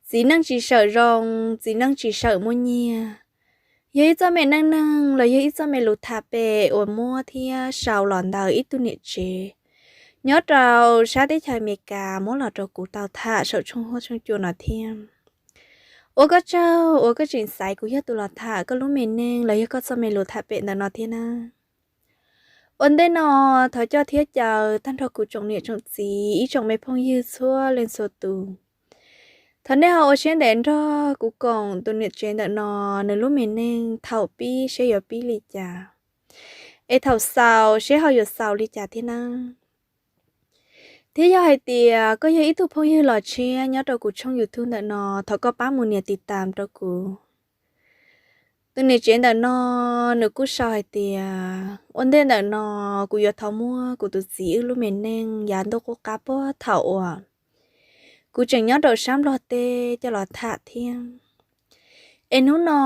Txiv neej tsis sawm zoo, txiv neej tsis sawm muaj nyiaj, yog ib txoj me neej neeg los yog ib txoj me lus tham pem uas muab thiab sau los ntawm ib tug niam tsev nyob rau sab teb chaws Amelikas muab los rau kuv tau tham saum tshooj huab tshooj cua no thiab. Ua koj tsaug uas koj tseem xaiv kuv yog tus los tham koj lub me neej los yog koj txoj me lus tham pem ntawm no thiab nawb. Ua ntej no, thov coj thiab caw tag nrho kuv tsoom niam tsoom txiv, ib tsoom me phooj ywg txhua leej txhua tus, thov nej ho ua siab ntev nrog kuv koom tus niam tsev ntawm no, nws lub me neej thaum pib seb yuav pib li cas, es thaum xaus seb ho yuav xaus li cas thiab nawb. Thiab yog hais tias koj yog ib tug phooj ywg los tshiab nyob rau kuv tshooj YouTube ntawm no, thov koj pab mus nias tiv tam rau kuv. Tus niam tsev ntawm no, nws kuj sau hais tias, ua ntej ntawm no kuv yuav thov muab kuv tus txiv wb lub me neej yav ntuj qub qab puag thaum uas kuv tseem nyob rau sab Nplog teb coj los tham thiab. Es hnub no,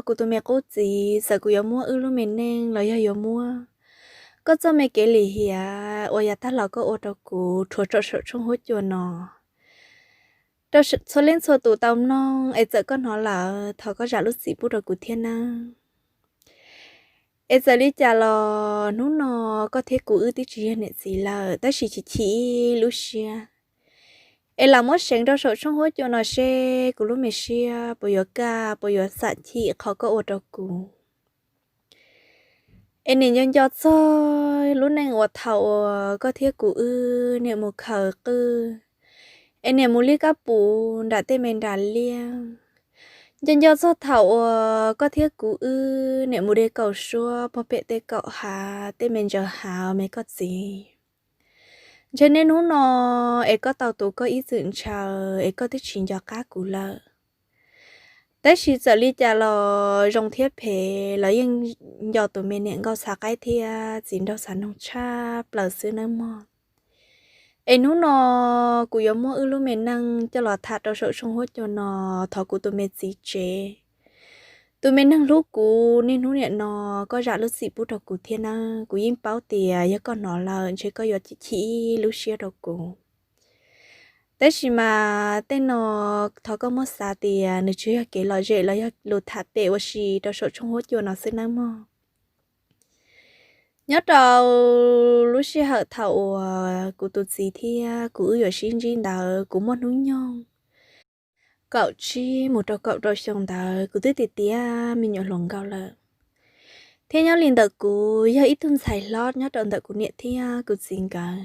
kuv tus me qub txiv, txawm kuv yuav muab wb lub me neej los yog yuav muab koj txoj me kev lim hiam uas yav tag los koj ua rau kuv rhuav rau saum tshooj huab cua no rau txhua leej txhua tus tau mloog, es txawm koj hnov lawm thov koj zam lub txim pub rau kuv thiab nawb. Es txawm li cas los hnub no koj thiab kuv wb twb tsis yog niam txiv lawm, tab sis chim chim ib lub siab, es lam muab seev rau saum tshooj huab cua no seb kuv lub me siab puas yuav kaj puas yuav xam chim qhov koj ua rau kuv. Es niam nco nco txog lub neej uas thaum uas koj thiab kuv wb niam mus khaws qwj, es niam mus liab kab puv nram tej me nram liaj. Nco nco txog thaum uas koj thiab kuv wb niam mus de kaum suab puag pem tej kaum hav tej me ntsaws hav me koj txiv. Ntshe niaj hnub no es koj tau tu koj ib txwm ntshaw, es koj twb tsis nco qab kuv lawm. Tab sis txawm li cas los zoo thiab phem los yeej nco tus me niam nkauj xav qaib thiab txiv nraug xav noog tshaj plaws xwb nawb mog. Es hnub no kuv yuav muab wb lub me neej coj los tham rau saum tshooj huab cua no, thov kuv tus me txiv tsev, tus me neeg hlub kuv niaj hnub niam no, koj zam lub txim pub rau kuv thiab nawb. Kuv yeej paub tias yog koj hnov lawm ntshe koj yuav chim chim ib lub siab rau kuv. Tab sis mas tej no thov koj muab xav tias nws tsuas yog kev lom zem los yog lus tham pem ua si rau saum tshooj huab cua no xwb nawb mog. Nyob rau lub sij hawm thaum uas kuv tus txiv thiab kuv wb yuav sib ntsib ntawd, kuv muaj hnub nyoog kaum tsib mus rau kaum rau xyoo ntawd, kuv twb tiav tiav me nyuam hluas nkauj lawm. Thiab nyob li ntawm kuv yog ib tug ntxhais hlob nyob rau ntawm kuv niam thiab kuv txiv nkawd.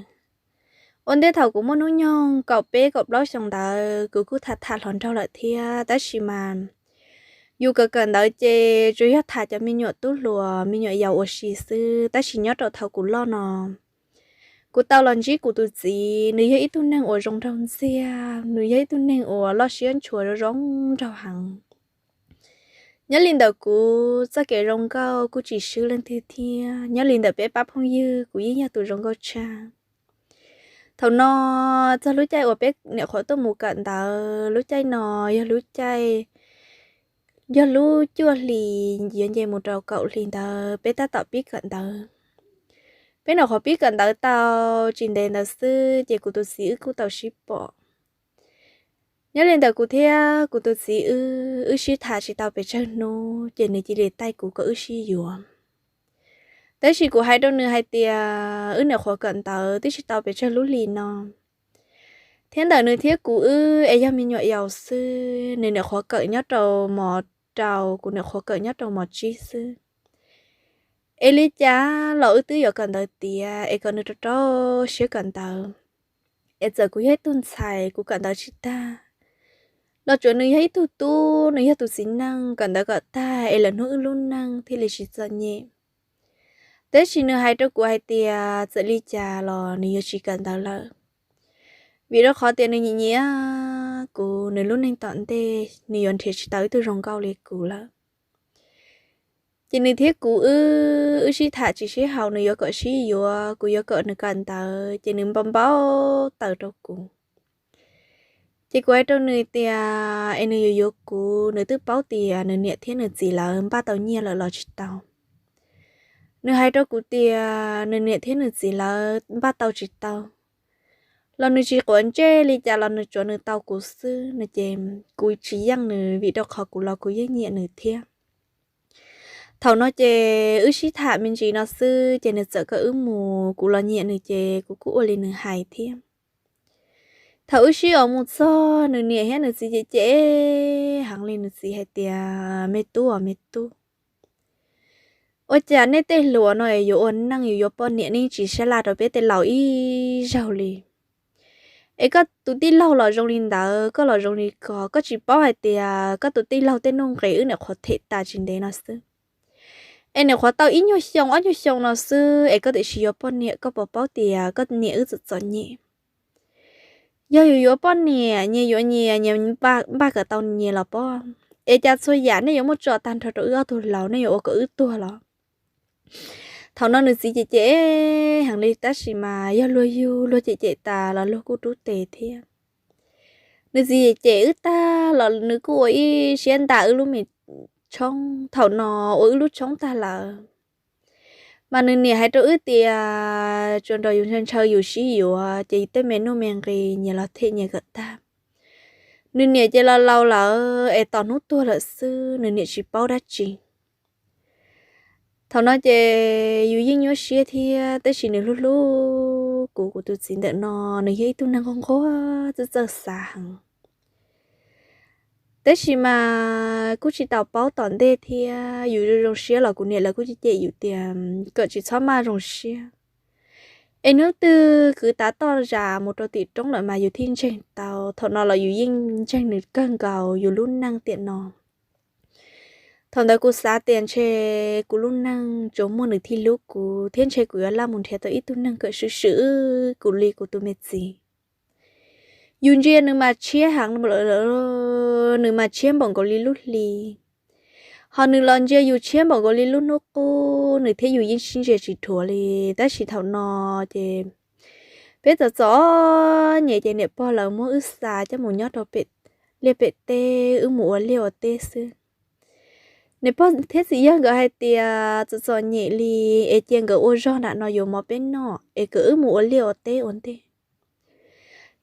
Ua ntej thaum kuv muaj hnub nyoog kaum peb kaum plaub xyoo ntawd, kuv kuj tham tham hluas nraug lawm thiab, tab sis mas yus kawm kawm ntawv ces tsuas yog tham cov me nyuam tub hluas me nyuam yaus ua si xwb. Tab sis nyob rau thaum kuv loj no, kuv tau los ntsib kuv tus txiv, nws yog ib tug neeg uas zoo nraug ntxiag, nws yog ib tug neeg uas loj siab ntshua zoo zoo nraug heev. Nyob li ntawm kuv txoj kev zoo nkauj kuj tsis swb leej twg thiab. Nyob li ntawm peb pab phooj ywg kuv yeej yog tus zoo nkauj tshaj. Thaum no txog lub caij uas peb nyuam qhuav tuaj mus kawm ntawv, lub caij no yog lub caij, yog lub cuaj hlis yuav nce mus rau kaum hlis ntawd peb tab tom pib kawm ntawv. Peb nyuam qhuav pib kawm ntawv tau tsis ntev ntawd xwb ces kuv tus txiv wb kuj tau sib pom. Nyob li ntawm kuv thiab kuv tus txiv wb, wb sib tham tsis tau pes tsawg hnub ces nws cia li taij kuv kom wb sib yuav. Tab sis kuv hais rau nws hais tias wb nyuam qhuav kawm ntawv twb tsis tau pes tsawg lub hlis no, thiab ntawm nws thiab kuv wb es yog me nyuam yaus xwb, nws nyuam qhuav kawm nyob rau mos rau, kuv nyuam qhuav kawm nyob rau mos tsib xwb. Es li cas los wb twb yuav kawm ntawv tiav, es kom nws rau rau siab kawm ntawv. Es txawm kuv yog ib tug ntxhais kuv kawm ntawv tsis tag, los tsuas nws yog ib tug tub, nws yog tus txiv neej kawm ntawv kom tag es lawm hnub wb lub neej thiaj li tsis txom nyem. Tab sis nws hais rau kuv hais tias txawm li cas los nws yuav tsis kawm ntawv lawm, vim rau qhov tias nws nyiam nyiam kuv, nws lub neej tom ntej nws yuav nrhiav tsis tau ib tug zoo nkauj li kuv lawm. Ces nws thiab kuv wb, wb sib tham tsis sib haum, nws yuav kom sib yuav, kuv yuav kom nws kawm ntawv, ces nws npau npau taws rau kuv. Ces kuv hais rau nws tias es nws yuav yuav kuv, nws twb paub tias nws niam thiab nws txiv lawv npaj tau nyiaj lawm los tsis tau. Nws hais rau kuv tias nws niam thiab nws txiv lawv npaj tau tsis tau, los nws tsis quav ntsej li cas los nws tsuav nws tau kuv xwb no ces kuv tsis yeej nws vim rau qhov kuv los kuv yeej nyiam nws thiab. Thaum no ces wb sib tham me ntsis no xwb ces nws txawm kom wb mus, kuv los nyiam nws ces kuv kuj ua li nws hais thiab. Thaum wb sib os mus txog nws niam thiab nws txiv cem cem heev li, nws txiv hais tias, Me tub os me tub, ua cas nej tej hluas no yuav ua neej yuav yuav poj niam nej tsis sab laj rau peb tej laus ib zaug li? Es koj tus tij laug los zoo li ntawd, koj los zoo li ko, koj tsis paub hais tias koj tus tij laug tej nuj nqis wb niam qhuav them tas tsis ntev no xwb. Es niam qhuav tau ib nyuag xyoo ob nyuag xyoo no xwb es koj tiam sis yuav poj niam, koj puas paub tias koj niam wb txom txom nyem? Yog yus yuav poj niam, nyias yuav nyias, nyias npaj kom tau nyias los pab. Es cas txhua yam nej yuav muab tso tag nrho rau wb ob tug laus, nej yuav ua kom wb tuag los? Thaum no nws txiv cem cem heev li tab sis mas yog luag yug luag cem cem tas los luag kuj rub tes thiab. Nws txiv cem cem wb tag los nws kuj ua ib siab ntam wb lub me tshoob, thaum no ua wb lub tshoob tag lawm. Mas nws niam hais rau wb tias tsuas nrog yus ntshaw ntshaw yus sib yuav ces tej me nuj me nqis nyias los them nyias kom tag. Nws niam ces los laus lawm es tos hnub tuag lawm xwb, nws niam tsis paub dab tsi. Thaum no ces yus yeej nyuaj siab thiab, tab sis nws hlub hlub kuv, kuv tus txiv ntawm no nws yog ib tug neeg nquag nquag txawj txawj xav heev. Tab sis mas kuj tsis tau paub tom ntej thiab, yus zoo zoo siab los kuv niam lawv kuj cem cem yus tias kom tsis txhob maj zoo siab, es hnub twg kwv tav toj zam mus rau tim roob lawm mas yus thiaj ntseeg tau. Thaum no los yus yeej ntseeg nws kawg nkaus, yus lub neej tiam no. Thaum ntawd kuv xav tias ntshe kuv lub neej tsuas muaj nws thiaj hlub kuv thiab ntshe kuv yuav laj mus nrhiav tau ib tug neeg kom swm swm kuv li kuv tus me txiv. Yus ntsia nws mas tshiab heev, nws mas tshiab npaum nkaus li lub hli, ho nws los ntsia yus tshiab npaum nkaus li lub hnub qub, nws thiab yus yeej sib ntsia tsis dhuav li. Tab sis thaum no ces peb txom txom nyem ces niam pog lawv muab wb xa coj mus nyob rau pem liaj pem teb, wb mus ua liaj ua teb xwb. Niam pog thiab txiv yawg nkawd hais tias txom txom nyem li es cia nkawd ua zog nram no yuav mov peb noj es kom wb mus ua liaj ua teb ua ntej.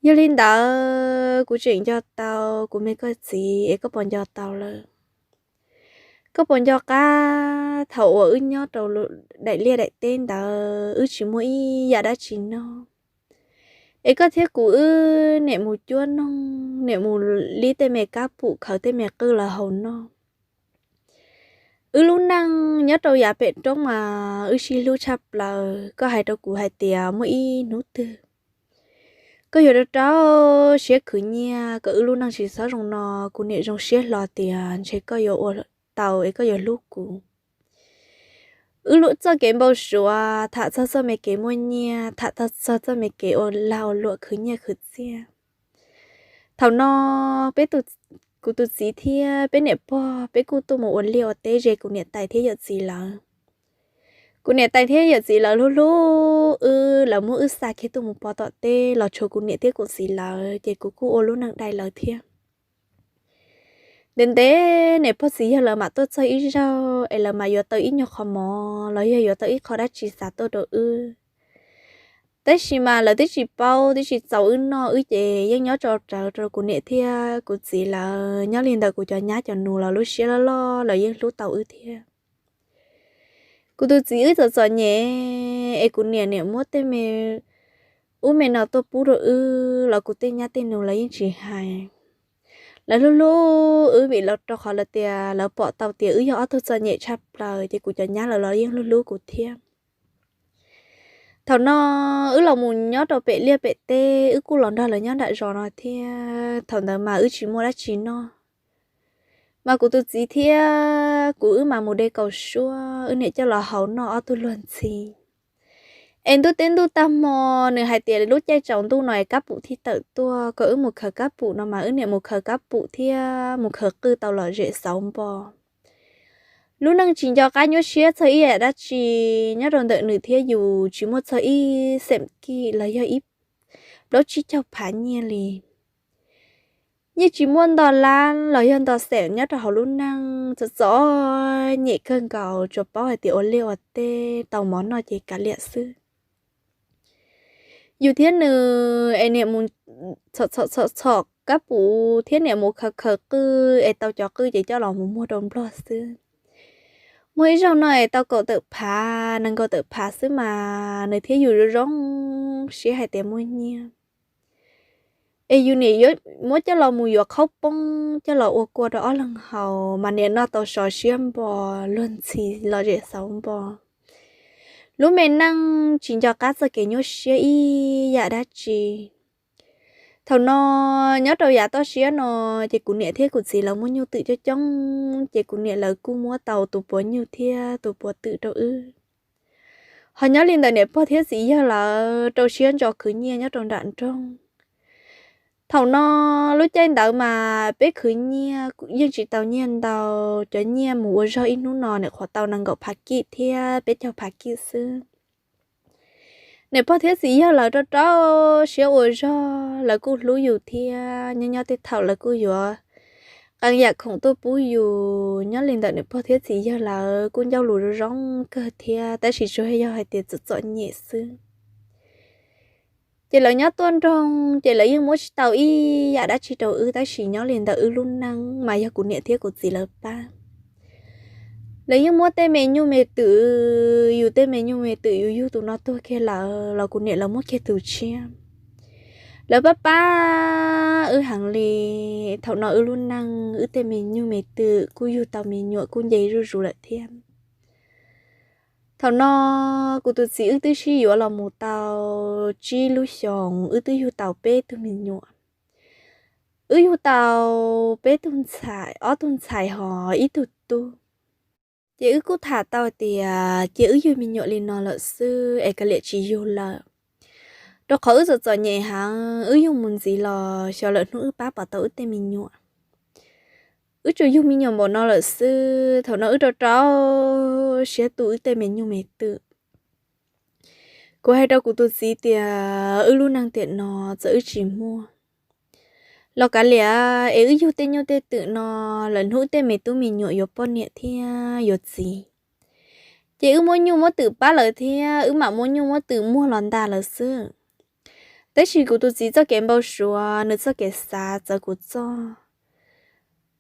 Yog li ntawd kuv tseem nco tau kuv me koj txiv es koj puas nco tau lawm? Koj puas nco qab thaum uas wb nyob rau daim liaj daim teb ntawd wb tsis muaj ib yam dab tsi noj, es koj thiab kuv wb niam mus cuab noog, niam mus lib tej me kab pum khaws tej me qwj los haus noj. Wb lub neej nyob rau yav pem roob mas wb sib hlub tshaj plaws. Koj hais rau kuv hais tias muaj ib hnub twg koj yuav rau rau siab khwv nyiaj kom wb lub neej tsis txhob zoo no, kuv niam zoo siab hlo tias ntshe koj yuav ua tau es koj yuav hlub kuv. Wb txoj kev npau suav tham txog txoj me kev muaj nyiaj, tham txog txoj me kev ua lag ua luam khwv nyiaj khwv txiaj. Thaum no peb, kuv tus txiv thiab peb niam pog peb kuj tuaj mus ua liaj ua teb ze kuv niam tais thiab yawm txiv lawv. Kuv niam tais thiab yawm txiv lawv hlub hlub wb, lawv muab wb xa kiag tuaj mus pov tom teb los tshuav kuv niam thiab kuv txiv lawv ces kuv kuj ua lub neej dai lawv thiab. Ntev ntev niam pog txiv yawg lawv mam tuaj txog ib zaug es lawv mam yuav tau ib nyuag qho mov los yog yuav tau ib qho dab tsi xa tuaj rau wb. Tab sis mas lawv twb tsis paub twb tsis txaus wb noj, wb ces yeej nyob tso rawv rau kuv niam thiab kuv txiv lawv. Nyob li ntawd kuv cov nyab cov nus los lub siab loj loj lawv yeej hlub tau wb thiab. Kuv tus txiv wb txom txom nyem es kuv niam niam muab tej me ub me no tuaj pub rau wb los kuv tej nyab tej nus lawv yeej tsis hais. Lawv hlub hlub wb vim lawv, rau qhov lawv tias lawv pom tau tias wb yog ob tug txom nyem tshaj plaws ces kuv cov nyab lawv los yeej hlub hlub kuv thiab. Thaum no wb los mus nyob rau pem liaj pem teb, wb kuj los nrog lawv nyob nram zos no thiab. Thaum ntawd mas wb tsis muaj dab tsi noj, mas kuv tus txiv thiab kuv wb mas mus de kaus suab wb niam coj los hau noj ob tug luag ntxhi. Es ntuj teb ntuj tag hmo, nws hais tias lub caij tsaus ntuj no es kab pum thiaj tawm tuaj, kom wb mus khaws kab pum no mas wb niam mus khaws kab pum thiab mus khaws qwj tau lom zem xauv npo. Lub neej tsis nco qab nyuaj siab txog ib yam dab tsi. Nyob rau ntawm nws thiab yus tsis muaj txog ib xeem kij los yog ib plaub tsib caug phav nyiaj li. Yeej tsis muaj nto lab los yog nto xeem nyob rau hauv lub neej, txom txom nyem kawg nkaus, tsuas paub hais tias ua liaj ua teb tau mov noj ces kav liam xwb. Yus thiab nws es niam mus txhom txhom txhom kab pum thiab niam mus khaws khaws qwj es tau cov qwj ces coj los mus muag rau Nplog xwb. Muag ib zaug no es tau kaum tawm phav nees nkaum tawm phav xwb mas nws thiab yus zoo zoo siab hais tias muaj nyiaj. Es yus niam muab coj los mus yuav qhaub poob coj los ua kua rau ob leeg haus mas niam noj tau sov siab npo, luag ntxhi los zem xauv npo. Lub me neej tsis nco qab txoj kev nyuaj siab ib yam dab tsi. Thaum no nyob rau yav toj siab no ces kuv niam thiab kuv txiv lawv muaj nyuj twm coob coob ces kuv niam lawv kuj muab tau tus puav nyuj thiab tus puav twm rau wb. Ho nyob li ntawm niam pog thiab txiv yawg lawv rau siab ntso khwv nyiaj nyob rau nram nroog. Thaum no lub caij ntawd mas peb khwv nyiaj yeej tsis tau nyiaj ntau, cov nyiaj mus ua zog ib hnub no niam qhuav tau nees nkaum phav kij thiab peb caug phav kij xwb. Niam pog thiab txiv yawg lawv rau rau siab ua zog, lawv kuj hlub yus thiab nyob nyob tej thaum lawv kuj yuav qee yam khoom tuaj pub yus. Nyob li ntawm niam pog thiab txiv yawg lawv kuj ncauj lus zoo zoo kawg thiab tab sis tsuas yog hais tias txom txom nyem xwb. Ces lawv nyob tuaj nroog ces lawv yeej muab tsis tau ib yam dab tsi rau wb tab sis nyob li ntawm wb lub neej mas yog kuv niam thiab kuv txiv lawv pab. Lawv yeej muab tej me nyuj me twm, yus tej me nyuj me twm yus yug tus no tuag kiag lawm los kuv niam lawv muab kiag tus tshiab. Lawv pab pab wb heev li. Thaum no wb lub neej wb tej me nyuj me twm kuj yug tau me nyuam kuj nce zuj zus lawm thiab. Thaum no kuv tus txiv wb twb sib yuav los mus tau tsib lub xyoos, wb twb yug tau peb tug me nyuam. Wb yug tau peb tug ntxhais, ob tug ntxhais hos ib tug tub. Ces wb kuj tham tau tias cia wb yug me nyuam li no lawm xwb es kav liam tsis yug lawm, rau qhov wb txom txom nyem heev, wb yug mus ntxiv los xyov lawm hnub wb pab puas tau wb tej me nyuam. Wb tsuas yug me nyuam npaum no lawm xwb, thaum no wb rau rau siab tu wb tej me nyuj me twm. Kuv hais rau kuv tus txiv tias wb lub neej tiam no txawm wb tsis muaj los kav liam es wb yug tej nyuj tej twm no, lawm hnub wb tej me tub me nyuam yuav poj niam thiab yuav txiv, ces wb muab nyuj muab twm pab lawv thiab wb mam muab nyuj muab twm muag los ntag lawv xwb. Tab sis kuv tus txiv txoj kev npau suav, nws txoj kev xav txawv kuv txoj.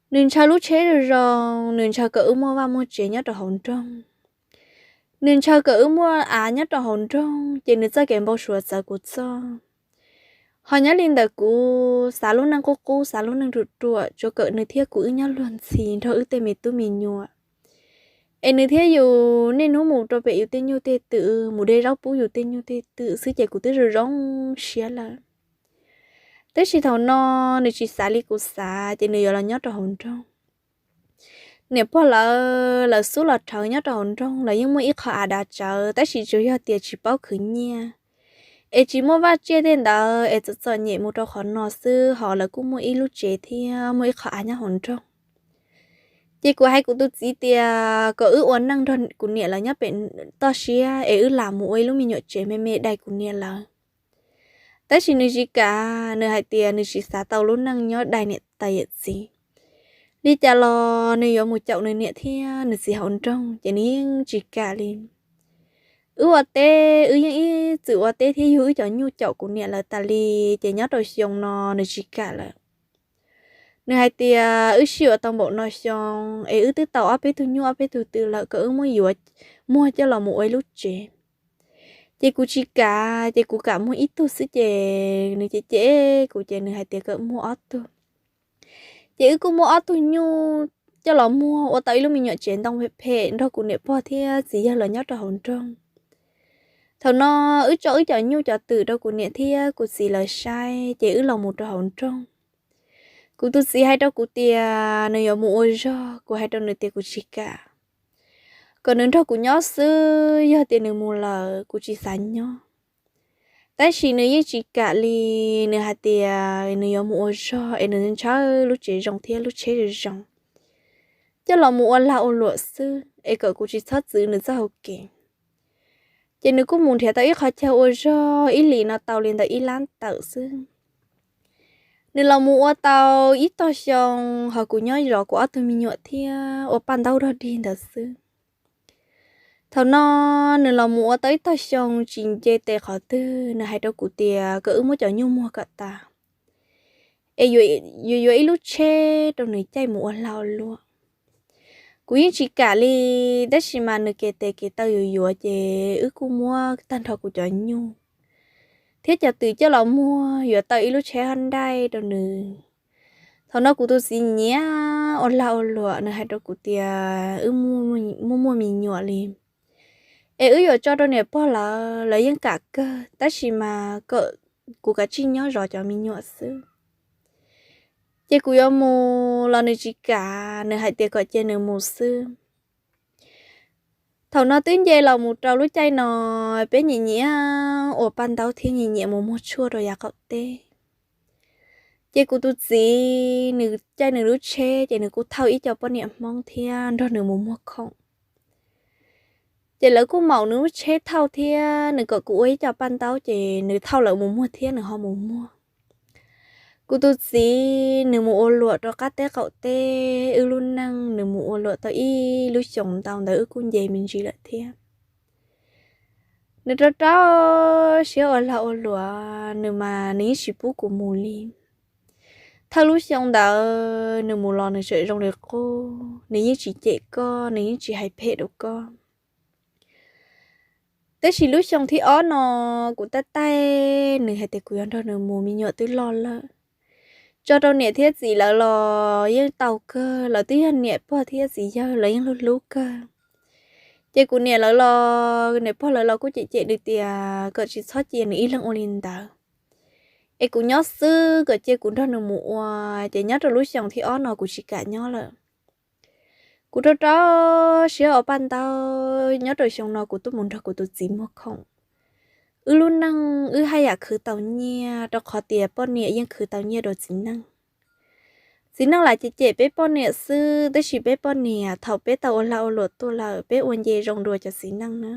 Nws ntshaw lub tsheb zoo zoo, nws ntshaw kom wb muaj vaj muaj tsev nyob rau hauv nroog. Nws ntshaw kom wb muaj av nyob rau hauv nroog, ces nws txoj kev npau suav txawv kuv txoj. Ho nyob li ntawm kuv xav lub neej qub qub, xav lub neej ruam ruam, tsuas kom nws thiab kuv wb nyob luag ntxhi nrog wb tej me tub me nyuam, es nws thiab yus niaj hnub mus rau pem yus tej nyuj tej twm, mus de zaub pub yus tej nyuj tej twm xwb ces kuv twb zoo zoo siab lawm. Tab sis thaum no nws tsis xav li kuv xav ces nws yuav los nyob rau hauv nroog. Niam pog lawv, lawv xub los rhawv nyob rau hauv nroog, lawv yeej muaj ib qho av dav tsawv tab sis tsuas yog tias tsis paub khwv nyiaj, es tsis muaj vaj tsiaj tej ntawd es txom txom nyem mus rau qhov no xwb, ho lawv kuj muaj ib lub tsev thiab muaj ib qho av nyob hauv nroog. Ces kuv hais kuv tus txiv tias kom wb ua neej nrog kuv niam lawv nyob pem toj siab es wb lam mus ua ib lub me nyuam tsev me me daim kuv niam lawv. Tab sis nws tsis kam, nws hais tias nws tsis xav tau lub neej nyob daim niam tais yawm txiv. Li cas los nws yuav mus caum nws niam thiab nws txiv hauv nroog ces nws yeej tsis kam li. Wb ua teb, wb yeej ib txwm ua teb thiab yug wb cov nyuj caum kuv niam lawv tas li, ces nyob rau xyoo no nws tsis kam lawm. Nws hais tias wb sib yuav tau npaum no xyoo es wb twb tau ob peb tug nyuj ob peb tug twm lawm, kom wb muab yuav muag coj los mus ua ib lub tsev. Ces kuv tsis kam, ces kuv kam muag ib tug xwb ces nws cem cem kuv ces nws hais tias kom muag ob tug. Ces wb kuj muab ob tug nyuj coj los muag ua tau ib lub me nyuam tsev ntoo phem phem nrog kuv niam pog thiab txiv yawg lawv nyob rau hauv nroog. Thaum no wb tso wb cov nyuj cov twm rau kuv niam thiab kuv txiv lawv saib ces wb los mus rau hauv nroog. Kuv tus txiv hais rau kuv tias nws yuav mus ua zog, kuv hais rau nws tias kuv tsis kam, kom nws nrog kuv nyob xwb, yog tias nws mus lawm kuv tsis xav nyob. Tab sis nws yeej tsis kam li, nws hais tias nws yuav mus ua zog es nws ntshaw lub tsev zoo thiab lub tsheb zoo zoo, coj los mus ua lag ua luam xwb es kom kuv tsis txhob txwv nws txoj hau kev. Ces nws kuj mus nrhiav tau ib qhov chaw ua zog ib hlis no tau li ntawm ib lab tawm xwb. Nws los mus ua tau ib tog xyoo, ho kuv nyob zov kuv ob tug me nyuam thiab ua paj ntaub dog dig ntawd xwb. Thaum no nws los mus ua tau ib tog xyoo tsis nce tes qhov twg, nws hais rau kuv tias kom wb muab cov nyuj muag kom tas es yuav yuav ib lub tsheb rau nws caij mus ua lag ua luam. Kuv yeej tsis kam li, tab sis mas nws kev tes kev taw yuav yuav ces wb kuj muab tag nrho kuv cov nyuj thiab cov twm coj los muag yuav tau ib lub tsheb hab ntaij rau nws. Thaum no kuv tus txiv nyiam ua lag ua luam, nws hais rau kuv tias wb muaj muaj me nyuam li es wb yuav tso rau niam pog lawv, lawv yeej kam kawg, tab sis mas kom kuv kav tsij nyob zov cov me nyuam xwb. Ces kuv yuav mus los nws tsis kam, nws hais tias kom cia nws mus xwb. Thaum no twb nce los mus rau lub caij no peb nyiam nyiam ua paj ntaub thiab nyiam nyiam mus muag tshuaj rau yav qaum teb. Ces kuv tus txiv nws caij nws lub tsheb ces nws kuj thauj ib co poj niam Hmoob thiab nrog nws mus muag khoom. Ces lawv kuj maum nws lub tsheb thauj thiab nws kom kuv ua ib co paj ntaub ces nws thauj lawv mus muag thiab nws ho mus muag. Kuv tus txiv nws mus ua luam rau qab teb qaum teb, wb lub neej nws mus ua luam tau ib lub xyoos ntau ntawd wb kuj nce me ntsis lawm thiab. Nws rau rau siab ua lag ua luam, nws mas nws yeej tsis pub kuv mus li. Thawj lub xyoo ntawd nws mus los nws tseem zoo li qub, nws yeej tsis cem koj, nws yeej tsis hais phem rau koj. Tab sis lub xyoo thib ob no kuv taij taij nws hais tias kuv yuav nrog nws mus, me nyuam twb loj lawm. Tso rau niam thiab txiv lawv los yeej tau kawg, lawv twb yog niam pog thiab txiv yawg, lawv yeej hlub hlub kawg. Ces kuv niam lawv los, niam pog lawv los kuj cem cem nws tias kom tsis txhob cia nws ib leeg ua li ntawd, es kuv nyob xwb kom cia kuv nrog nws mus ua. Ces nyob rau lub xyoo thib ob no kuv tsis kam nyob lawm. Kuv rau rau siab ua paj ntaub, nyob rau xyoo no kuv tuaj mus nrog kuv tus txiv muag khoom. Wb lub neej wb haj yam khwv tau nyiaj, rau qhov tias poj niam yeej khwv tau nyiaj dua txiv neej. Txiv neej lam cem cem peb poj niam xwb, tab sis peb poj niam thaum peb tau ua lag ua luam tuaj lawm peb ua nce zoo dua cov txiv neej na.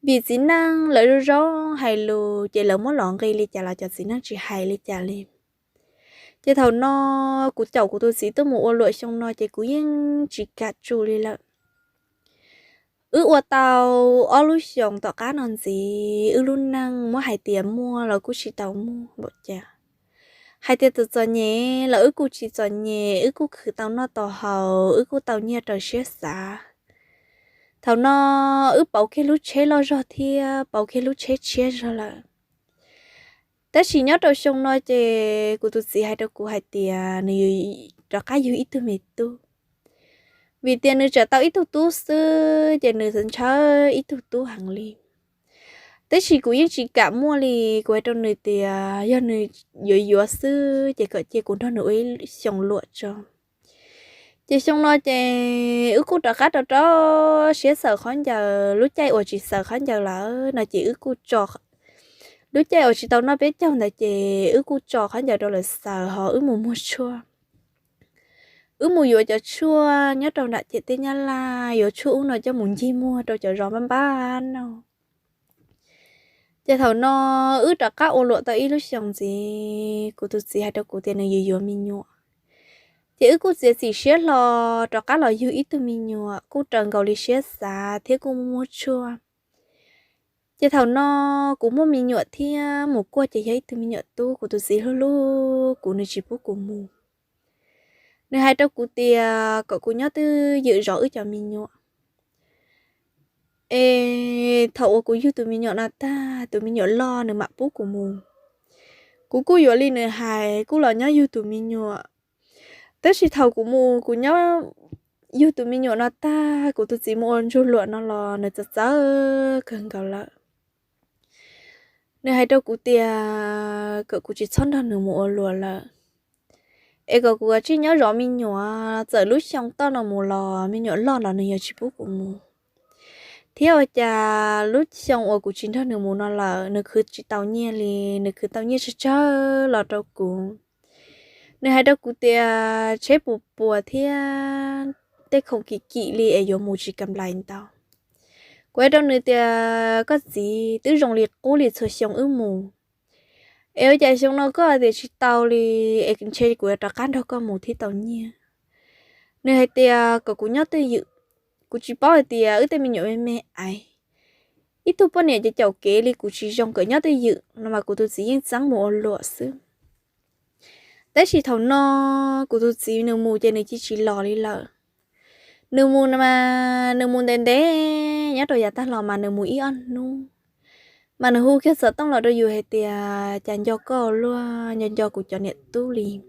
Vim txiv neej lawv zoo zoo hais lus ces lawv muab los nqi li cas los cov txiv neej tsis hais li cas li. Ces thaum no kuv caum kuv tus txiv tuaj mus ua luam xyoo no ces kuv yeej tsis kam tsu li lawm. Wb ua tau ob lub xyoos tom qab no ntxiv, wb lub neej muab hais tias muaj los kuj tsis tau muaj npaum cas. Hais tias txom txom nyem los wb kuj tsis txom nyem, wb kuj khwv tau noj tau haus, wb kuj tau nyiaj raws siab xav. Thaum no wb pauv kiag lub tsheb loj zog thiab pauv kiag lub tsheb tshiab zog lawm. Tab sis nyob rau xyoo no ces kuv tus txiv hais rau kuv hais tias nws rov qab yug ib tug me tub, vim tias nws tseem tau ib tug tub xwb ces nws ntshaw ib tug tub heev li. Tab sis kuv yeej tsis kam muaj li, kuv hais rau nws tias yog nws yuav yuav xwb ces kom cia kuv nrog nws ua ib xyoos luam tso. Ces xyoo no ces wb kuj rov qab rau rau siab xaws khaub ncaws, lub caij uas tsis xaws khaub ncaws lawm no ces wb kuj tso, lub caij uas tsis tau noj peb caug ntawd ces wb kuj tso khaub ncaws rau lawv xaws ho wb mus muag tshuaj. Wb mus yuav cov tshuaj nyob rau nram ciam teb Nyab Laj, yuav tshuaj ub no coj mus ncig muag rau cov zos npab npab no. Ces thaum no wb rov qab ua luam tau ib lub xyoos ntxiv, kuv tus txiv hais rau kuv tias nws yuav yuav me nyuam. Ces wb kuj txiav txim siab hlo rov qab los yug ib tug me nyuam kuj raws nkaus li siab xav thiab kuj muaj muaj tshuaj. Ces thaum no kuv muaj me nyuam thiab mus kuaj ces yog ib tug me nyuam tub, kuv tus txiv hlub hlub kuv, nws tsis pub kuv mus. Nws hais rau kuv tias kom kuv nyob twj ywm zov wb cov me nyuam, es thaum uas kuv yug tus me nyuam no tag, tus me nyuam loj nws mam pub kuv mus. Kuv kuj yuav li nws hais, kuj los nyob yug tus me nyuam. Tab sis thaum kuv mus kuv nyob yug tus me nyuam no tag, kuv tus txiv mus ua ntsuj luam no los nws txawv txawv kawg nkaus lawm. Nws hais rau kuv tias kom kuv tsis txhob nrog nws mus ua luam lawm, es kom kuv kav tsij nyob zov me nyuam, txawm lub xyoo toj no mus los me nyuam loj los nws yuav tsis pub kuv mus. Thiab ua cas lub xyoo uas kuv tsis nrog nws mus no lawm nws khwv tsis tau nyiaj li, nws khwv tau nyiaj tsawg tsawg los rau kuv. Nws hais rau kuv tias tsheb puas puas thiab tej khoom kim kim li es yuav mus tsis kam nplais ntau. Kuv hais rau nws tias koj txiv, twb zoo li qub li txhua xyoo wb mus, es ua cas xyoo no koj tias tsis tau li, es ntshe kuv yuav rov qab nrog koj mus thiaj tau nyiaj. Nws hais tias kom kuv nyob twj ywm, kuv tsis paub hais tias wb tej me nyuam me me ais, ib tug poj niam ces caum kev li kuv tsis zoo kawm nyob twj ywm no mas kuv tus txiv yeej txeeb mus ua luam xwb. Tab sis thaum no kuv tus txiv nws mus ces nws cia tsis los li lawm. Nws mus no mas nws mus ntev ntev, nyob rau yav tag los mas nws mus ib ob hnub, mas nws hu kiag xov tooj los rau yus hais tias, cas nco koj luaj, nco nco kuv cov niam tub li.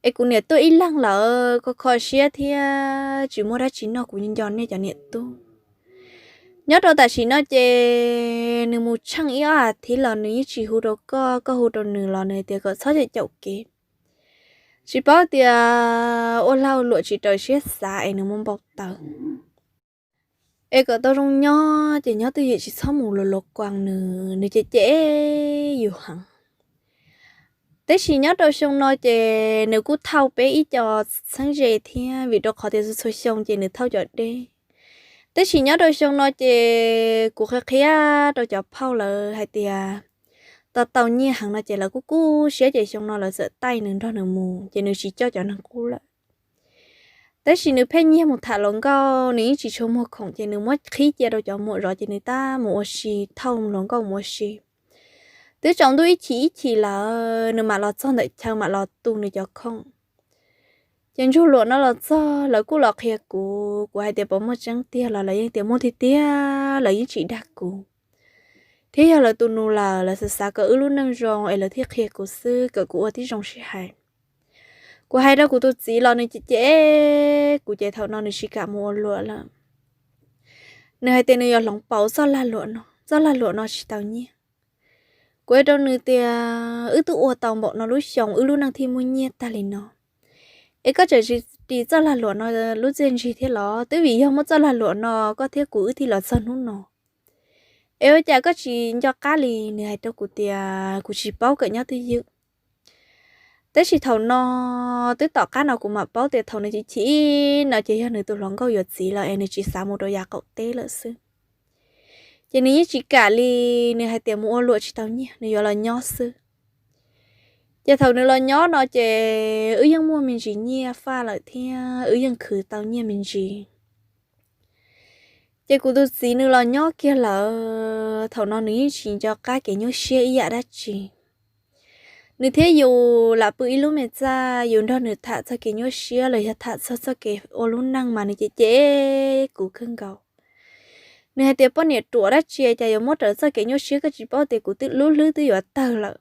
Es kuv niam tuaj ib leeg lawm, kho kho siab thiab tsis muaj dab tsi noj, kuv nco nej cov niam tub. Nyob rau tam sim no ces nws mus tsheej ib ob as thiv los nws yeej tsis hu rau koj, koj hu rau nws los nws tias kom txhob caum kev, tsis paub tias ua lag ua luam tsis raws siab xav es nws muaj npau taws. Es kom tau zoo nyob ces nyob twj ywm tsis txhob mus luas luas kuas nws, nws cem cem yus heev. Tab sis nyob rau xyoo no ces nws kuj thauj peb ib co txheeb ze thiab, vim rau qhov tias txhua txhua xyoo ces nws thauj cov deb. Tab sis nyob rau xyoo no ces kuv qhia qhia rau cov phauj lawv hais tias tau tau nyiaj heev no ces lawv kuj kub siab ces xyoo no lawv txawm taij nws nrog nws mus ces nws tsis coj cov neeg qub lawm. Tab sis nws pheej nyiag mus tham hluas nkauj, nws yeej tsis tshua muag khoom ces nws muab qhib cia rau cov muam zov ces nws tab mus ua si, thauj hluas nkauj mus ua si. Twb tsaus ntuj ib chim ib chim lawm nws mam los txog ntawm chaw mam los tu nws cov khoom. Ces ntsuag luam no los txog lawv kuj los qhia kuv, kuv hais tias puas muaj tseeb tiag los lawv yeej tias muaj tiag tiag, lawv yeej tsis dag kuv. Thiab yog lawv tus nus lawm lawv xav xav kom wb lub neej zoo es lawv thiaj qhia kuv xwb, kom kuv ua tib zoo sib hais. Kuv hais rau kuv tus txiv los nws cem cem kuv ces thaum no nws tsis kam mus ua luam lawm. Nws hais tias nws yuav hloov pauv txoj lag luam no, txoj lag luam no tsis tau nyiaj. Kuv hais rau nws tias wb twb ua tau npaum no lub xyoo wb lub neej thiaj muaj nyiaj tag li no, es koj tseem ris txoj lag luam no lub txiaj ntsig thiab los? Twb vim yog muaj txoj lag luam no koj thiab kuv wb thiaj los txog hnub no. Es ua cas koj tsis nco qab li? Nws hais rau kuv tias kuv tsis paub kawm nyob twj ywm. Tab sis thaum no, twb tom qab no kuv mam paub tias thaum nws chim chim no ces yog nws tus hluas nkauj yuav txiv lawm es nws tsis xav mus rau yav qaum teb lawm xwb. Ces nws yeej tsis kam li, nws hais tias mus ua luam tsis tau nyiaj, nws yuav los nyob xwb. Ces thaum nws los nyob no ces wb yeej muaj me ntsis nyiaj faj lawm thiab wb yeej khwv tau nyiaj me ntsis. Ces kuv tus txiv nws los nyob kiag lawm, thaum no nws yeej tsis nco qab kev nyuaj siab ib yam dab tsi. Nws thiab yus lam pw ib lub me txaj, yus nrog nws tham txog kev nyuaj siab los yog tham txog txoj kev ua lub neej mas nws cem cem kuv kawg nkaus. Nws hais tias poj niam ruam dab tsi cas yuav muab raws txoj kev nyuaj siab, koj tsis paub tias kuv twb lub hlwb twb yuav tawg lawm.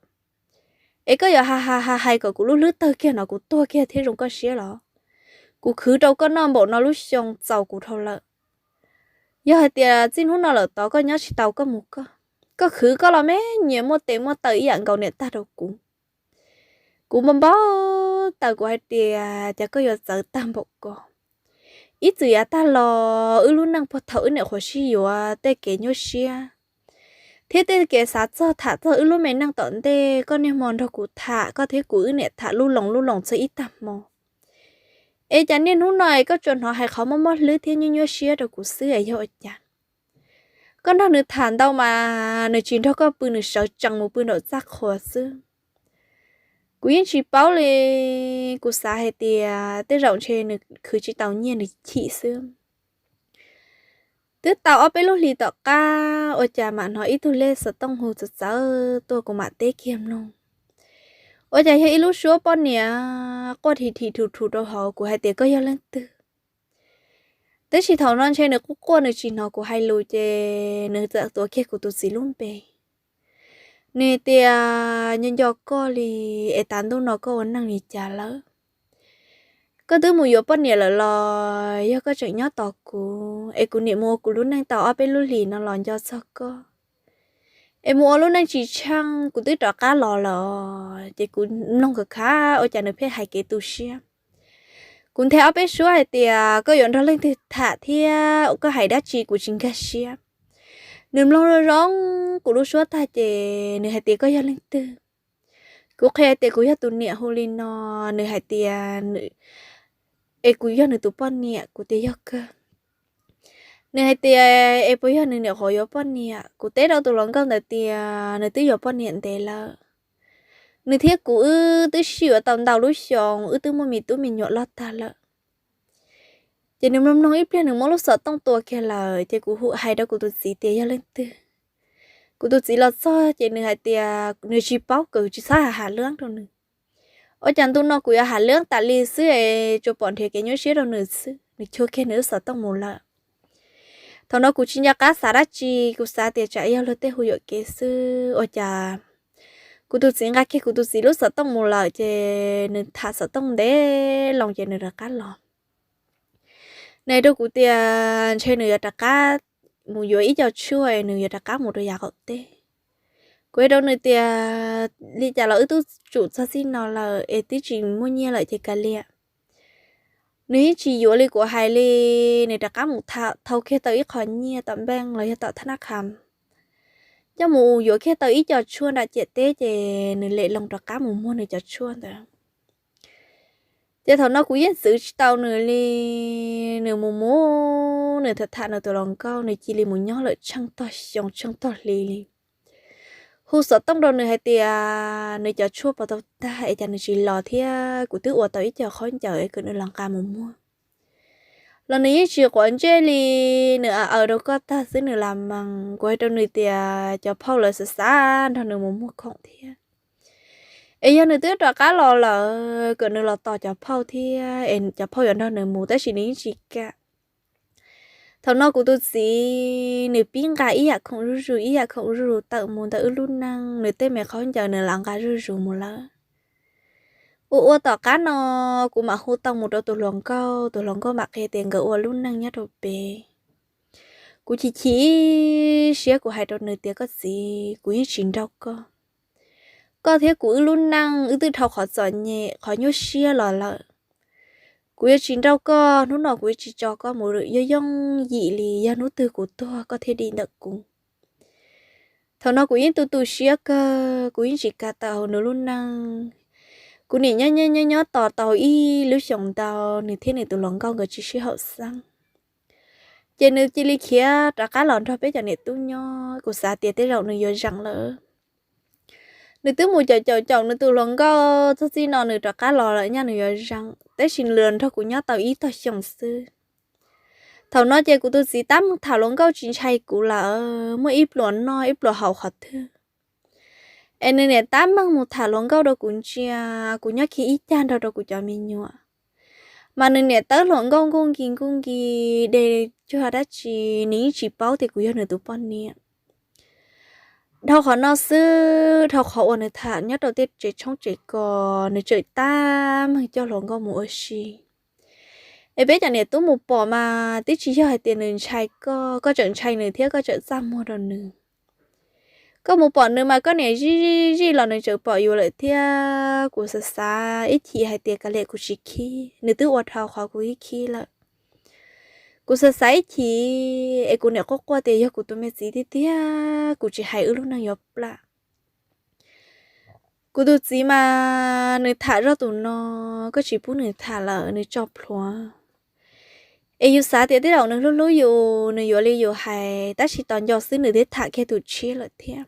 Es koj yuav ha ha ha hais kom kuv lub hlwb tawg kiag no kuv tuag kiag thiaj zoo koj siab los? Kuv khwv rau koj noj npaum no lub xyoo txaus kuv dhau lawm. Yog hais tias txij hnub no lawm tod koj nyob tsis tau koj mus koj, koj khwv koj los me nyuam muaj tes muaj taw ib yam nkaus niam tag rau kuv. Kuv npau npau taws kuv hais tias cas koj yuav txawv tag npaum ko. Ib txwm yav tag los wb lub neej puag thaum wb niam qhuav sib yuav tej kev nyuaj siab thiab tej kev xav txog tham txog wb lub me neej tom ntej koj niaj hmo nrog kuv tham, koj thiab kuv wb niam tham lub loos lub loos txog ib tag hmo. Es cas niaj hnub no es koj tsuas hnov hais qhov muaj mob hlwb thiab nyuaj nyuaj siab rau kuv xwb es yog ua cas? Koj nrog nws tham ntau mas nws tsis nrog koj pw, nws sawv tsees mus pw nraum txaj qhua xwb. Kuv yeej tsis paub li, kuv xav hais tias tej zaum ntshe nws khwv tsis tau nyiaj nws chim xwb. Twb tau ob peb lub hlis tom qab ua cas mam hnov ib tug lej xov tooj hu txawv txawv tuaj kuv mam teb kiag mloog. Ua cas yog ib lub suab poj niam quaj dhim dhim rhum rhum rau hauv, kuv hais tias koj yog leej twg? Tab sis thaum no ntshe nws quaj quaj nws tsis hnov kuv hais lus ces nws txawm tuav kiag kuv tus txiv lub npe. Nws tias nco nco koj li, es tav ntuj no koj ua neej li cas lawm? Koj twb mus yuav poj niam lawm los yog koj tseem nyob tos kuv? Es kuv niam mus ua kuv lub neej tau ob peb lub hlis no los nco txog koj. Es mus ua lub neej tsis tsheej, kuv twb rov qab los lawm. Ces kuv mloog khav khav ua cas nws pheej hais kev tu siab. Kuv nthe ob peb suab hais tias koj yuav nrog leej twg tham thiab koj hais dab tsi kuv tsis nkag siab. Nws mloog zoo zoo kuv lub suab tag ces nws hais tias koj yog leej twg? Kuv qhia tias kuv yog tus niam hu li no. Nws hais tias es kuv yog nws tus poj niam, kuv tias yog kawg. Nws hais tias es puas yog nws niam qhuav yuav poj niam? Kuv teb rau tus hluas nkauj ntawd tias nws twb yuav poj niam ntev lawm. Nws thiab kuv wb twb sib yuav tau ntau lub xyoo, wb twb muaj me tub me nyuam loj tag lawm. Ces nws mloog mloog ib pliag nws muab lub xov tooj tua kiag lawm, ces kuv hu hais rau kuv tus txiv tias yog leej twg. Kuv tus txiv los txog ces nws hais tias nws tsis paub, kuv tsis txhob hais lwm rau nws. Ua cas ntu no kuv yuav hais lwm tas li xwb es tsuas pom nrhiav kev nyuaj siab rau nws xwb, nws chua kiag nws lub xov tooj mus lawm. Thaum no kuv tsis nco qab xav dab tsi, kuv xav tias tsam yog luag tej hu yuam kev xwb. Ua cas kuv tus txiv nqa kiag kuv tus txiv lub xov tooj mus lawm, ces nws tham xov tooj ntev loo ces nws rov qab los. Nws hais rau kuv tias ntshe nws yuav rov qab mus yuav ib co tshuaj es nws yuav rov qab mus rau yav qaum teb. Kuv hais rau nws tias li cas los wb twb tsum txog txij no lawm es twb tsis muaj nyiaj lawm ces kav liam. Nws yeej tsis yuav li kuv hais li, nws rov qab mus thau kiag tau ib qho nyiaj tom npeej los yog tom thab nab kham, coj mus yuav kiag tau ib co tshuaj nram ciam teb ces nws lem loo rov qab mus muag nws cov tshuaj ntawd. Ces thaum no kuv yeej txwv tsis tau nws li, nws mus mus nws tham tham nws tus hluas nkauj, nws cia li mus nyob lawm tsheej tog xyoo tsheej tog hli li. Hu xov tooj rau nws hais tias nws cov tshuaj puas tau tag es cas nws tsis los thiab, kuv twb ua tau ib co khaub ncaws es kom nws los nqa mus muag los nws yeej tsis quav ntsej li. Nws aws aws rau koj tag xwb nws lam mees. Kuv hais rau nws tias cov phauj lawv xav xav nrog nws mus muag khoom thiab, es yog nws twb rov qab los lawm kom nws los tos cov phauj thiab es cov phauj yuav nrog nws mus, tab sis nws yeej tsis kam. Thaum no kuv tus txiv nws pib nqa ib yam khoom zuj zus ib yam khoom zuj zus tawm mus ntawm wb lub neej, nws tej me khaub ncaws nws lam nqa zuj zus mus lawm. Ua ua tom qab no kuv mam hu tau mus rau tus hluas nkauj, tus hluas nkauj mam qhia tias nkawd ua lub neej nyob rau pem. Kuv chim chim siab kuv hais rau nws tias koj txiv, kuv yeej tsis nrauj koj. Koj thiab kuv wb lub neej wb twb dhau qhov txom nyem qhov nyuaj siab los lawm. Kuv yuav tsis nrauj koj, hnub no kuv yuav tsis tso koj mus yooj yooj yim li, yog hnub twg kuv tuag koj thiaj dim ntawm kuv. Thaum no kuv yeej tu tu siab kawg, kuv yeej tsis kam tawm hauv nws lub neej. Kuv niam nyob nyob nyob nyob tos tau ib lub xyoos ntau, nws thiab nws tus hluas nkauj nkawd tsis sib haum xeeb, ces nws cia li khiav rov qab los nrog peb cov niam tub nyob. Kuv xav tias tej zaum nws yuav zeem lawm. Nws twb mus caum caum caum nws tus hluas nkauj txog txij no nws rov qab los lawm nyaj nws yuav zeem, tab sis nws los nrog kuv nyob tau ib tog xyoos xwb. Thaum no ces kuv tus txiv tab meeg tham hluas nkauj tsis ntshai kuv lawm, muaj ib pluas noj ib pluas haus qhov twg. Es nws niam tab meeg mus tham hluas nkauj rau kuv ntsia, kuv nyob kiag ib cag nrog rau kuv cov me nyuam. Mas nws niam tawb hluas nkauj nkuj nkis nkuj nkis de cuag dab tsi, nws yeej tsis paub tias kuv yog nws tus poj niam. Dhau qhov no xwb, dhau qhov uas nws tham nyob rau tej tsev tshoob tsev kos, nws tseem tab meeg coj hluas nkauj mus ua si. Es peb cov niam tub mus pom mas twb tsis yog hais tias nws ntshai koj, koj tseem ntshai nws thiab koj tseem txaj muag rau nws. Koj mus pom nws mas koj niam zij zij zij los nws tseem pom yus lawm thiab. Kuv xav xav ib chim hais tias kav liam kuv tsis khib, nws twb ua dhau qhov kuv ib khib lawm. Kuv xav xav ib chim es kuv niam quaj quaj tias yog kuv tus me txiv tiag tiag kuv tsis hais wb lub neej yuav plam. Kuv tus txiv mas nws tham zoj tus no, koj tsis pub nws tham lawm nws tso plhuav. Es yus xav tias tej zaum nws hlub hlub yus nws yuav li yus hais, tab sis tos nco xwb nws twb tham kiag tus tshiab lawm thiab.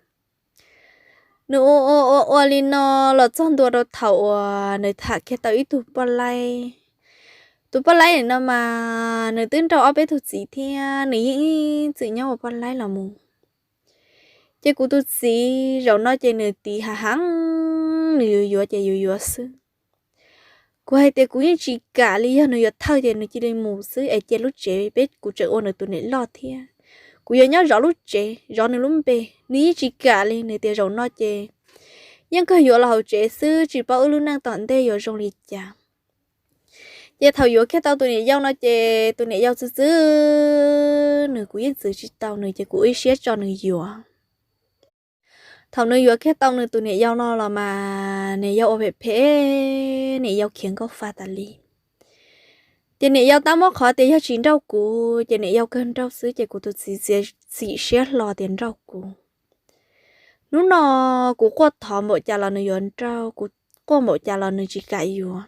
Nws ua ua ua ua li no los txog ntua rau thaum uas nws tham kiag tau ib tug poj laib. Tus poj laib no mas nws twb nrauj ob peb tug txiv thiab nws yeej ib txwm nyob ua poj laib los mus. Ces kuv tus txiv zaum no ces nws tiv hav heev, nws yuav yuav ces yuav yuav xwb. Kuv hais tias kuv yeej tsis kam li, yog nws yuav thawj ces nws cia li mus xwb es cia lub tsev peb kuv tseem ua nws tus niam loj thiab. Kuv yuav nyob zov lub tsev zov nws lub npe, nws yeej tsis kam li, nws tias zaum no ces yeej kawg yuav los hauv tsev xwb, tsis paub wb lub neej tom ntej yuav zoo li cas. Ces thaum yuav kiag tau tus niam yau no ces tus niam yau txwv txwv nws, kuv yeej txwv tsis tau nws ces kuv ua ib siab tso nws yuav. Thaum nws yuav kiag tau nws tus niam yau no los mas niam yau ua phem phem, niam yau khiav nkauj fa tas li. Ces niam yau tab muab qhov tias yog tsis nrauj kuv ces niam yau kawg nrauj xwb ces kuv tus txiv txiav txim siab hlo tias nrauj kuv. Hnub no kuv quaj thov npaum cas los nws yuav nrauj, kuv quaj npaum cas los nws tsis kam yuav.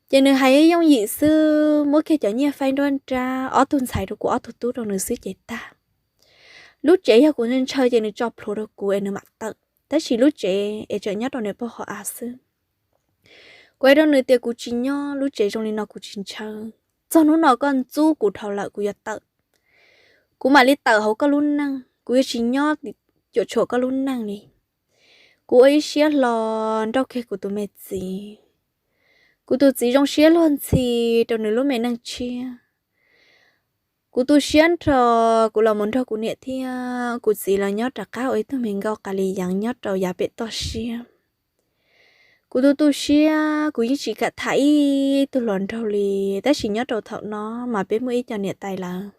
Ces nws hais yooj yim xwb, muab kiag cov nyiaj faib nruab nrab, ob tug ntxhais rau kuv, ob tug tub rau nws xwb ces tag. Lub tsev yog kuv ntshaw ces nws tso plhuav rau kuv es nws mam tawm, tab sis lub tsev es tseem nyob rau niam pog hauv av xwb. Kuv hais rau nws tias kuv tsis nyob, lub tsev zoo li no kuv tsis ntshaw. Txog hnub no koj ntxub kuv dhau lawm, kuv yuav tawm. Kuv mam li tawm hauv koj lub neej, kuv yuav tsis nyob cuam tshuam koj lub neej li. Kuv ua ib siab hlo nrauj kiag kuv tus me txiv. Kuv tus txiv zoo siab luag ntxhi rau nws lub me neej tshiab. Kuv tu siab nrho, kuv los mus nrog kuv niam thiab kuv txiv los nyob rov qab ua ib tug me nkauj qas li yeev nyob rau yav pem toj siab. Kuv tu tu siab, kuv yeej tsis kam tham ib tug hluas nraug li, tab sis nyob rau thaum no mas peb muaj ib co niam tais lawm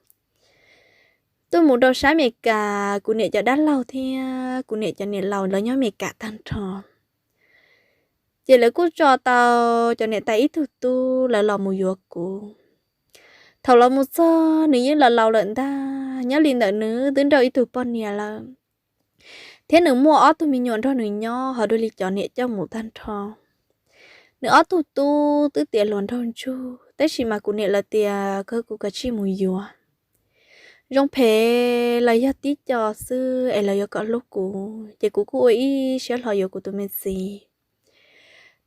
tuaj mus rau sab Amelikas, kuv niam cov dab laug thiab kuv niam cov niam laus lawv nyob Amelikas tag nrho. Ces lawv kuj tso tau cov niam tais ib tug tub lawv los mus yuav kuv. Thaum los mus txog nws yeej laus laus lawm ntag, nyob li ntawm nws twb nrauj ib tug poj niam lawm, thiab nws muaj ob tug me nyuam nrog nws nyob, ho dua li cov niam coj mus tag nrho. Nws ob tug tub twb tiav hluas nraug ntsug, tab sis mas kuv niam lawv tias kom kuv kav tsij mus yuav. Zoo phem los yog tib co xwb es lawv yuav kom hlub kuv, ces kuv kuj ua ib siab hlo yuav kuv tus me txiv.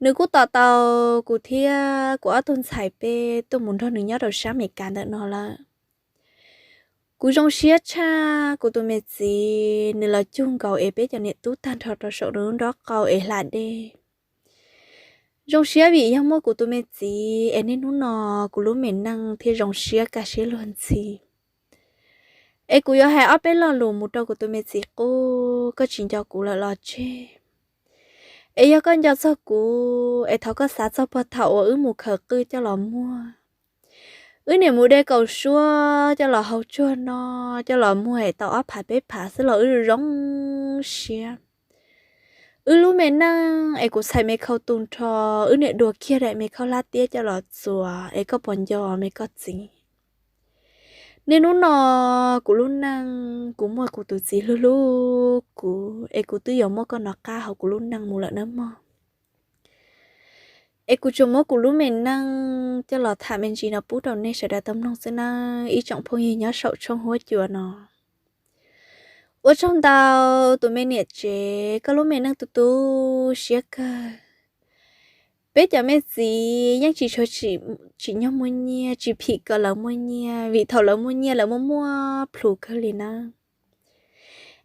Nws kuj tos tau kuv thiab kuv ob tug ntxhais peb tuaj mus nrog nws nyob rau sab Amelikas ntawm no lawm. Kuv zoo siab tshaj kuv tus me txiv, nws los cug nkaus es peb cov niam tub tag nrho rau saum nws lub nrob qaum es hla dej. Zoo siab vim yog muaj kuv tus me txiv es niaj hnub no kuv lub me neej thiaj zoo siab kaj siab luag ntxhi. Es kuv yuav hais ob peb lo lus mus rau kuv tus me txiv qub, koj tsis nco kuv lawm los tseg. Es yog koj nco txog kuv, es thov koj xav txog puag thaum uas wb mus khaws qwj coj los muag, wb niam mus de kaum suab coj los hau tsuag no, coj los muag es tau ob phav peb phav xwb los wb zoo siab. Wb lub me neej es kuv txhais me khau tu nrho, wb niam dua kiag daim me khau hlab tiab coj los txuas, es koj puas nco me koj txiv? Niaj hnub no kuv lub neej kuv muaj kuv tus txiv hlub hlub kuv, es kuv twb yuav muab koj nov qab hauv kuv lub neej mus lawm nawb mog. Es kuv tsuas muab kuv lub me neej coj los tham me ntsis no pub rau nej sawv daws tau mloog xwb nawb ib tsoom phooj ywg nyob saum tshooj huab cua no. Ua tsaug ntau tus me niam tsev, koj lub me neej tu tu siab kawg. Peb cov me txiv yeej tsis tshuav tsim nyog muaj nyiaj, tsis phim kom lawv muaj nyiaj, vim thaum lawv muaj nyiaj lawv muaj muaj plhus kawg li nawb.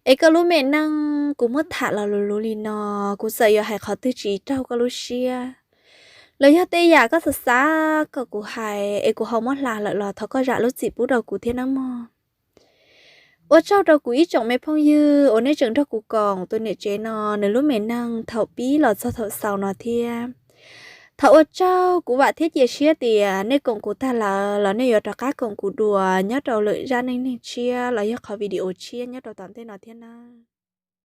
Es koj lub me neej kuv muab tham los luv luv li no, kuv txawm yuav hais qhov twg tsis raug koj lub siab, los yog tej yam koj xav xav kom kuv hais es kuv ho muab hla lawm los thov koj zam lub txim pub rau kuv thiab nawb mog. Ua tsaug rau kuv ib tsoom me phooj ywg uas nej tseem nrog kuv koom tus niam tsev no nws lub me neej thaum pib los txog thaum xaus no thiab. Thov ua tsaug, kuv vam thiab cia siab tias nej koom kuv tag lawm los nej yuav rov qab koom kuv dua nyob rau lwm zaj neej neeg tshiab los yog qhov video tshiab nyob rau tom ntej no thiab nawb.